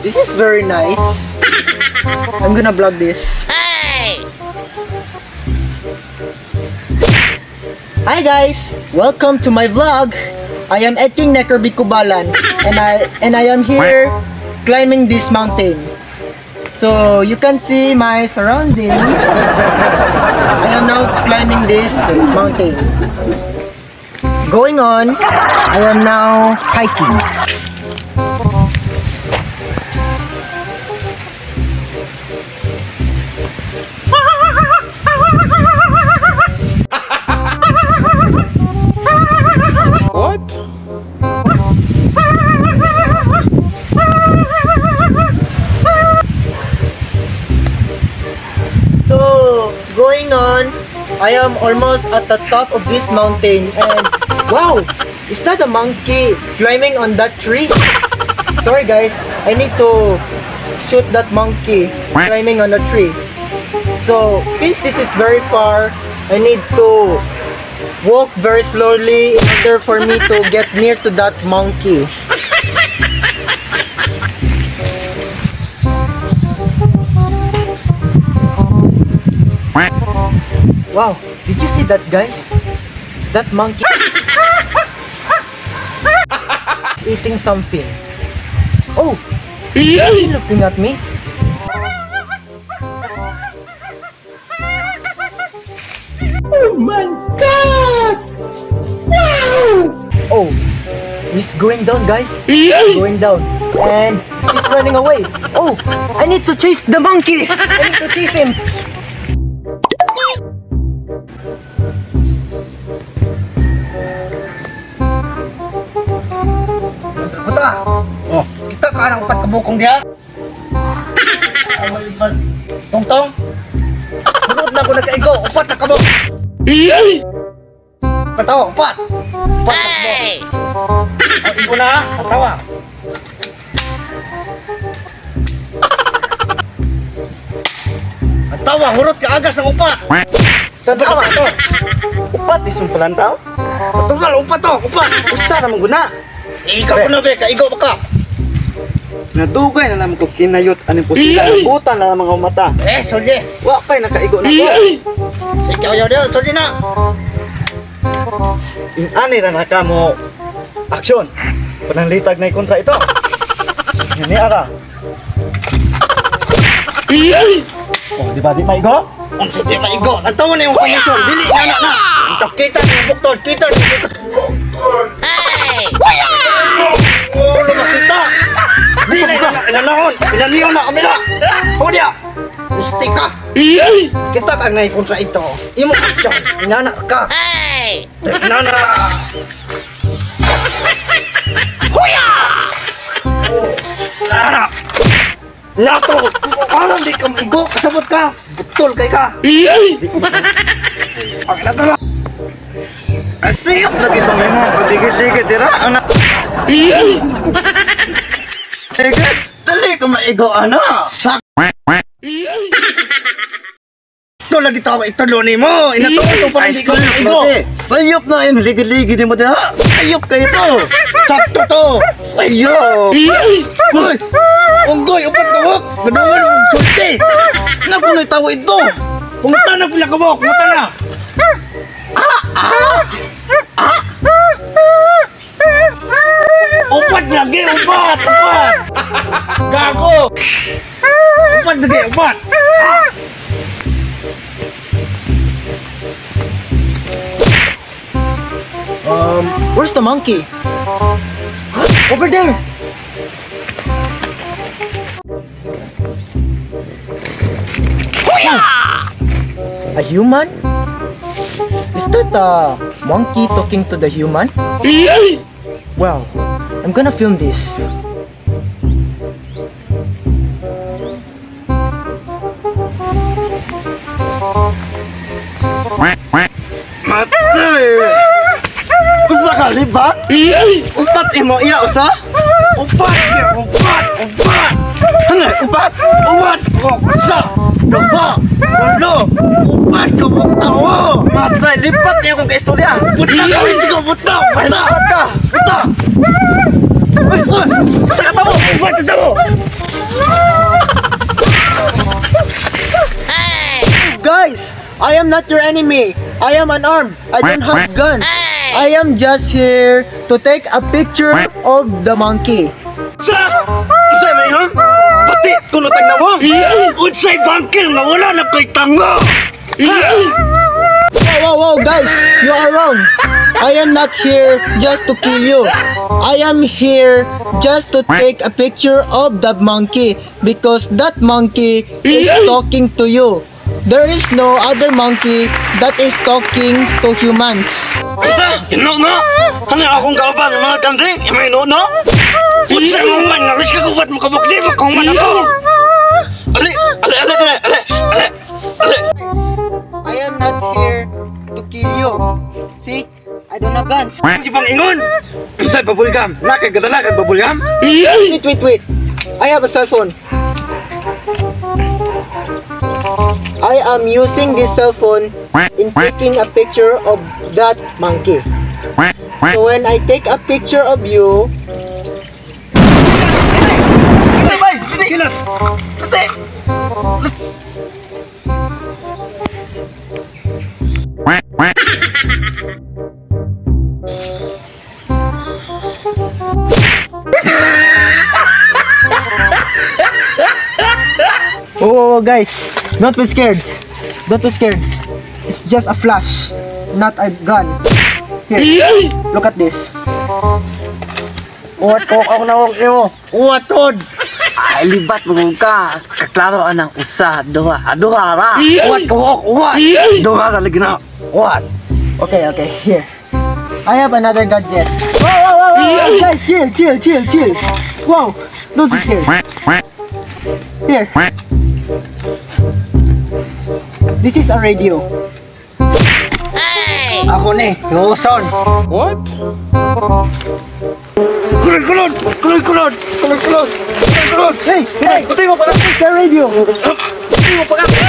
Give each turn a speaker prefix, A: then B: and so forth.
A: This is very nice. I'm gonna vlog this.
B: Hey!
A: Hi guys! Welcome to my vlog. I am Ed King Necker Cubalan and I am here climbing this mountain. So you can see my surroundings. I am now climbing this mountain. Going on, I am now hiking.
C: What?
A: So, going on, I am almost at the top of this mountain and wow! Is that a monkey climbing on that tree? Sorry guys, I need to shoot that monkey climbing on the tree. So, since this is very far, I need to walk very slowly in order for me to get near to that monkey. Wow, did you see that, guys? That monkey is eating something. Oh, is he looking at me?
D: Oh my God! Wow!
A: Oh, he's going down, guys. He's going down. And he's running away. Oh, I need to chase the monkey. I need to chase him.
D: Puta! Oh, kita ka ng upat kabukong diha. Tongtong. Sunod na ko nakaigo, upat na kabuk. Patawa, upat. Upat na kabuk. Oh, igo na, patawa. Patawa, hurot ka agas ng upat.
E: Tanawa to. Upat isang palantaw.
D: Patumal, upat to, upat.
E: Usa na mong guna.
D: Ikaw ko na be, kaigo ba ka?
E: Nadugay na naman ko kinayot aning pusila. Buta na naman ang mata.
D: Eh, solye.
E: Wa pa'y nakaigo na ko.
D: Sige, ayaw diyo, solye na.
E: Inani ra na ka mo. Aksyon. Pananglitag na kontra ito. Yan ni ara. Oh, di ba di maigo?
D: Unsa di maigo? Ang tawo na yung komisyon. Dili na na na. Kita ni buktol, kita ni buktol.
B: Hey!
D: Oh, makita. Di na inanaon, inaniyon na kami na. Hudia. Isti ka. Kita ka na kontra ito. Imo aksyon. Inana ka.
B: Hey!
D: Inana. Huya! Inana. Nato. Alam di ka maigo, kasabot ka. Butol kay ka. Ang inana.
E: Asiyop na kitong imo paligid-ligid dira ana. Ligid, dali ko maigo ana.
D: Sak. Ito lagi tao itulo nimo. Inatuo pa di ko maigo.
E: Sayop na in ligid-ligid nimo diha. Sayop kay ito.
D: Sakto to.
E: Sayop.
D: Uy. Unggoy upat ka wok. Gadungan og sulti.
E: Nakunoy tawo ito.
D: Punta na pila ka wok, punta na. Upat lagi, upat, upat.
C: Gago!
D: Upat lagi, upat.
A: Where's the monkey? Over there. A human? Is that a monkey talking to the human? Well, I'm gonna film this.
E: Matay! Usa ka libat? Upat imo iya usa?
D: Upat, upat, upat.
E: Ano? Upat?
D: Upat ko usa. Duha, ulo, upat ko tawo.
E: Matay, lipat niya kong kaistorya.
D: Buta ka, hindi ko buta. Buta,
E: Lipat ka.
D: buta.
E: Sa katamo!
D: Ubat sa tamo!
A: Guys, I am not your enemy. I am unarmed. I don't have guns. I am just here to take a picture of the monkey.
E: Sa! Unsay may ingon? Pati kuno tag nawong.
D: Unsay bangkil nga wala na ko'y tango!
A: Whoa, whoa, whoa, guys, you are wrong. I am not here just to kill you. I am here just to take a picture of the monkey because that monkey is talking to you. There is no other monkey that is talking to humans.
E: Unsa? Ino no? Ano akong kauban ng mga kanding? Imo ino no?
D: Unsay mong man nga wis ka gubat mo kabuk di mo kung man ako!
E: Ali, ali, ali, ali, ali, ali, ali.
A: I am not here to kill you. See? I don't have guns.
E: Ang ibang ingon. Unsay bubblegum? Nakay gadala kag bubblegum?
A: Wait, wait, wait. I have a cell phone. I am using this cell phone in taking a picture of that monkey. So when I take a picture of you, oh, guys, don't be scared. Don't be scared. It's just a flash, not a gun. Here, look at this.
D: Uwat ko ang nawong imo! Uwatod! Ay, libat mo ka. Kaklaro anang usa, duha, duha ra. Uwat ko, uwat.
E: Duha ra lagi na.
D: Uwat.
A: Okay, okay, here. I have another gadget. Whoa, whoa, whoa, whoa, whoa, guys, chill, chill, chill, chill. Whoa, don't be scared. Here. This is a radio.
D: Ako ni, hiuson.
C: What?
D: Kulod, kulod, kulod, kulod, kulod, kulod, kulod.
A: Hey, hey,
E: Kuting mo pa.
A: take the radio.
E: Kuting mo pa.